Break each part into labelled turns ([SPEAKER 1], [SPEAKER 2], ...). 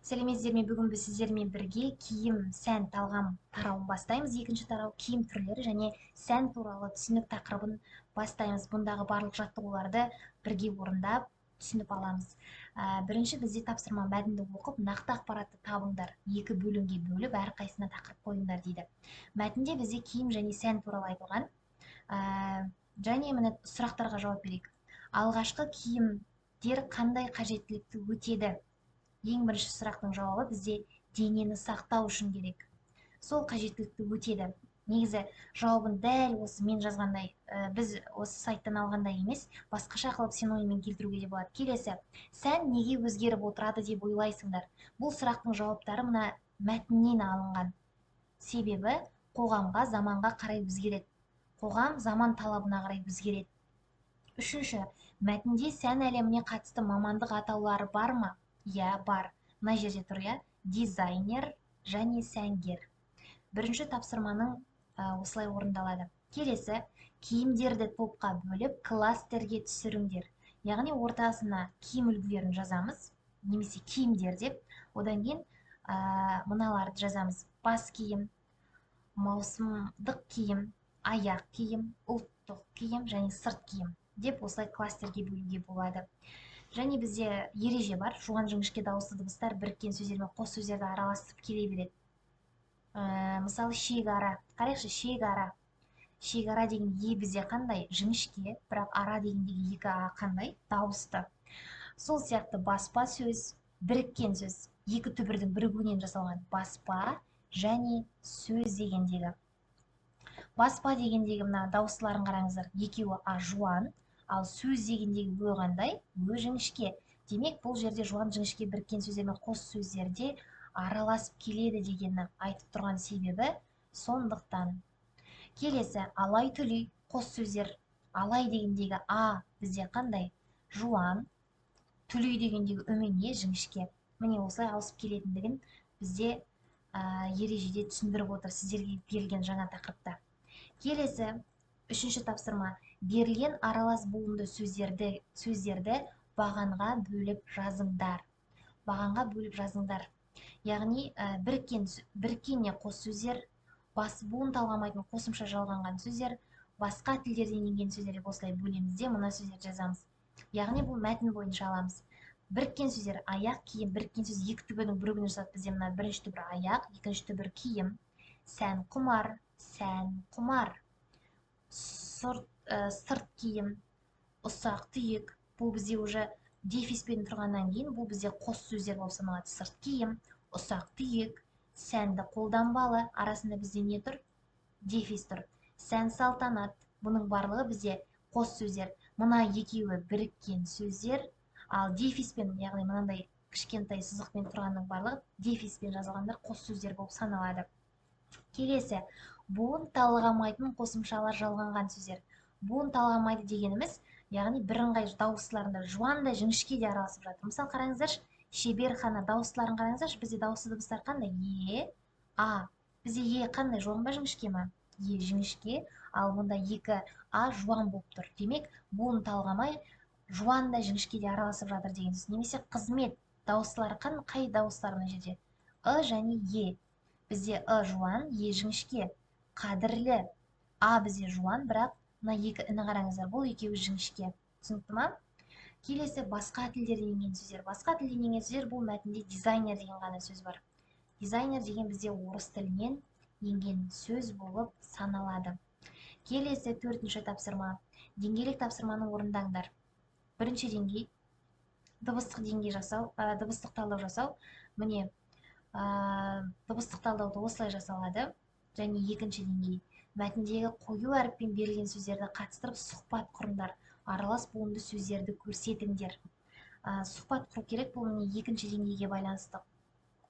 [SPEAKER 1] Сәлеметсіздер ме? Бүгін біз сіздермен бірге киім, сән, талғам тарауын бастаймыз. Екінші тарау киім түрлері және сән туралы түсінік тақырыбын бастаймыз. Бұндағы барлық жаттығуларды бірге орындап, түсініп аламыз. Бірінші бізде тапсырма: мәтінді оқып, нақты ақпаратты табыңдар. Екі бөлімге бөліп, әрқайсысына тақырып қойыңдар дейді. Мәтінде бізде киім және сән туралы айтылған. Және міне сұрақтарға жауап берейік. Алғашқы киімдер қандай қажеттілікті өтеді? Ең бірінші сұрақтың жауабы бізде денені сақтау үшін керек. Сол қажеттілікті өтеді. Негізі жауабын дәл осы мен жазғандай, біз осы сайттан алғандай емес, басқаша қылып синониммен келтіруге де болады. Келесі, сән неге өзгеріп отырады деп ойлайсыңдар? Бұл сұрақтың жауаптары мына мәтіннен алынған. Себебі қоғамға, заманға қарай өзгереді. Қоғам заман талабына қарай өзгереді. Үшінші, мәтінде сән әлеміне қатысты мамандық атаулары бар ма? Иә, бар. Мына жерде тұр, иә, дизайнер және сәнгер. Бірінші тапсырманың осылай орындалады. Келесі, киімдерді топқа бөліп, кластерге түсіріңдер. Яғни ортасына киім үлгілерін жазамыз, немесе киімдер деп. Одан кейін мыналарды жазамыз. Бас киім, маусымдық киім, аяқ киім, ұлттық киім және сырт киім деп осылай кластерге бөлуге болады. Және бізде ереже бар, жуан жіңішке дауысты дыбыстар біріккен сөздер мен қос сөздерді араластырып келе береді. Мысалы, шекара. Қарайықшы, шекара. Шекара деген е бізде қандай? Жіңішке, бірақ ара дегендегі екі а қандай? Дауысты. Сол сияқты баспа сөз, біріккен сөз, екі түбірдің бірігуінен жасалған баспа және сөз дегендегі. Баспа дегендегі мына дауыстыларын қараңыздар, екеуі а жуан, ал сөз дегендегі ө қандай? Ө жіңішке. Демек, бұл жерде жуан жіңішке біріккен сөздер мен қос сөздерде араласып келеді дегенді айтып тұрған себебі сондықтан. Келесі, алай түлей қос сөздер. Алай дегендегі а бізде қандай? Жуан. Түлей дегендегі ү мен е жіңішке. Міне осылай ауысып келетіндігін бізде ережеде түсіндіріп отыр сіздерге берілген жаңа тақырыпта. Келесі, үшінші тапсырма. Берілген аралас буынды сөздерді бағанға бөліп жазыңдар. Бағанға бөліп жазыңдар. Яғни, біріккен не қос сөздер, бас буын талғамайтын қосымша жалғанған сөздер, басқа тілдерден енген сөздер деп осылай бөлеміз де мына сөздерді жазамыз. Яғни бұл мәтін бойынша аламыз. Біріккен сөздер аяқ, киім, біріккен сөз екі түбірдің бірігуінен жасалады. Бізде мына бірінші түбір аяқ, екінші түбір киім, сән құмар, сән құмар, сырт киім, ұсақ түйек. Бұл бізде уже дефиспен тұрғаннан кейін бұл бізде қос сөздер болып саналады. Сырт киім, ұсақ түйек, сәнді қолданбалы, арасында бізде не тұр? Дефис тұр. Сән салтанат, бұның барлығы бізде қос сөздер. Мына екеуі біріккен сөздер, ал дефиспен, яғни мынандай кішкентай сызықпен тұрғанның барлығы дефиспен жазылғандар қос сөздер болып саналады. Келесі, буын талғамайтын қосымшалар жалғанған сөздер. Буын талғамайды дегеніміз, яғни бірыңғай дауыстыларында жуан да жіңішке де араласып жатыр. Мысалы, қараңыздаршы, шеберхана дауыстыларын қараңыздаршы, бізде дауысты дыбыстар қандай? Е, а. Бізде е қандай, жуан ба, жіңішке ма? Е жіңішке, ал мұнда екі а жуан болып тұр. Демек, буын талғамай жуан да жіңішке де араласып жатыр деген сөз. Немесе қызмет дауыстылары қай дауыстылар мына жерде? Ы және е. Бізде ы жуан, е жіңішке. Қадірлі. А бізде жуан, бірақ мына екі іні қараңыздар, бұл екеуі жіңішке. Түсінікті ма? Келесі, басқа тілдерден енген сөздер. Басқа тілден енген сөздер, бұл мәтінде дизайнер деген ғана сөз бар. Дизайнер деген бізде орыс тілінен енген сөз болып саналады. Келесі, төртінші тапсырма. Деңгейлік тапсырманы орындаңдар. Бірінші деңгей дыбыстық деңгей жасау, дыбыстық талдау жасау. Міне, дыбыстық талдауды осылай жасалады. Және екінші деңгей мәтіндегі қою әріппен берілген сөздерді қатыстырып сұхбат құрыңдар. Аралас буынды сөздерді көрсетіңдер. Сұхбат құру керек, бұл міне екінші деңгейге байланысты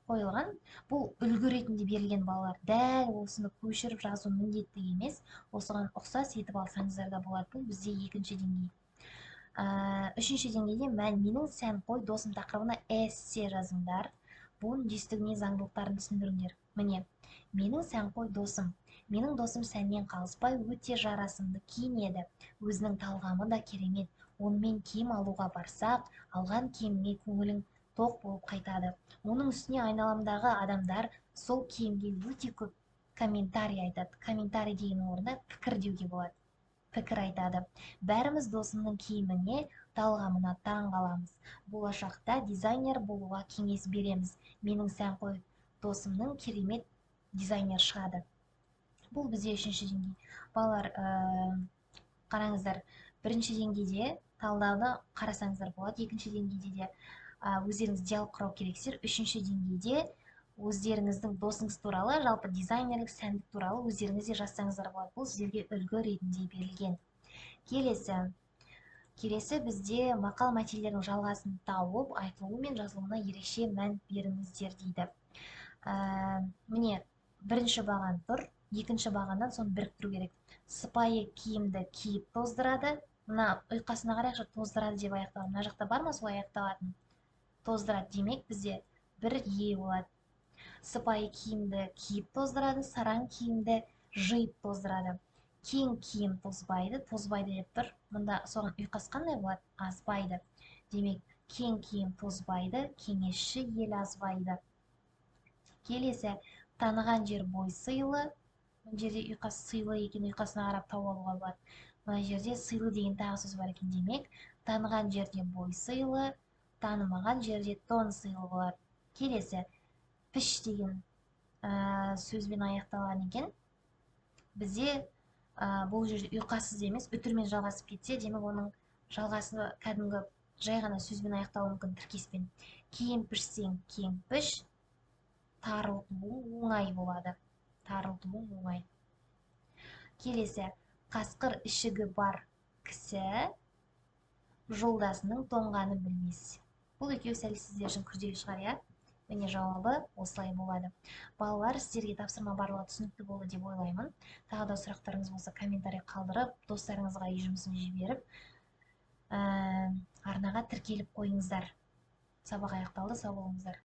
[SPEAKER 1] қойылған. Бұл үлгі ретінде берілген балалар. Дәл осыны көшіріп жазу міндетті емес, осыған ұқсас етіп алсаңыздар да болады. Бұл бізде екінші деңгей. Үшінші деңгейде менің сәнқой досым тақырыбына эссе жазыңдар. Буын үндестігіне заңдылықтарын түсіндіріңдер. Міне, менің сәнқой досым. Менің досым сәннен қалыспай өте жарасымды киінеді. Өзінің талғамы да керемет. Онымен киім алуға барсақ, алған киіміңе көңілің Тоқ болып қайтады. Оның үстіне айналамдағы адамдар сол киімге өте көп комментарий айтады. Комментарий деген орнына пікір деуге болады. Пікір айтады. Бәріміз досымның киіміне, талғамына таң қаламыз. Болашақта дизайнер болуға кеңес береміз. Менің сәнқой досымның керемет дизайнер шығады. Бұл бізде үшінші деңгей. Балалар, қараңыздар, бірінші деңгейде талдауды қарасаңыздар болады, екінші деңгейде де өздеріңіз диалог құрау керексіздер. Үшінші деңгейде өздеріңіздің досыңыз туралы, жалпы дизайнерлік, сәндік туралы өздеріңіз де жазсаңыздар болады. Бұл сіздерге үлгі ретінде берілген. Келесі бізде мақал мәтелдердің жалғасын тауып, айтылуы мен жазылуына ерекше мән беріңіздер дейді. Міне, бірінші баған тұр, екінші бағаннан соны біріктіру керек. Сыпайы киімді киіп тоздырады. Мына ұйқасына қарайықшы, тоздырады деп аяқталған. Мына жақта бар ма солай аяқталатын? Тоздырады, демек бізде бір е болады. Сыпайы киімді киіп тоздырады, сараң киімді жиып тоздырады. Кең киім тозбайды, тозбайды деп тұр. Мұнда соған ұйқас қандай болады? Азбайды. Демек, кең киім тозбайды, кеңесші ел азбайды. Келесі, таныған жер бой сыйлы. Мына жерде ұйқас сыйлы екен, ұйқасына қарап тауып алуға болады. Мына жерде сыйлы деген тағы сөз бар екен. Демек, таныған жерде бой сыйлы, танымаған жерде тон сыйлы болады. Келесі, піш деген сөзбен аяқталған екен. Бізде бұл жерде ұйқассыз емес, үтірмен жалғасып кетсе, демек оның жалғасы кәдімгі жай ғана сөзбен аяқталуы мүмкін, тіркеспен. Киім пішсең кең піш, тарылтуың оңай болады. Тарылтуың оңай. Келесі, қасқыр ішігі бар кісі жолдасының тоңғанын білмес. Бұл екеуі сәл сіздер үшін күрделі шығар, иә? Міне, жауабы осылай болады. Балалар, сіздерге тапсырма барлығы түсінікті болды деп ойлаймын. Тағы да сұрақтарыңыз болса, комментарий қалдырып, достарыңызға үй жұмысын жіберіп, арнаға тіркеліп қойыңыздар. Сабақ аяқталды, сау болыңыздар.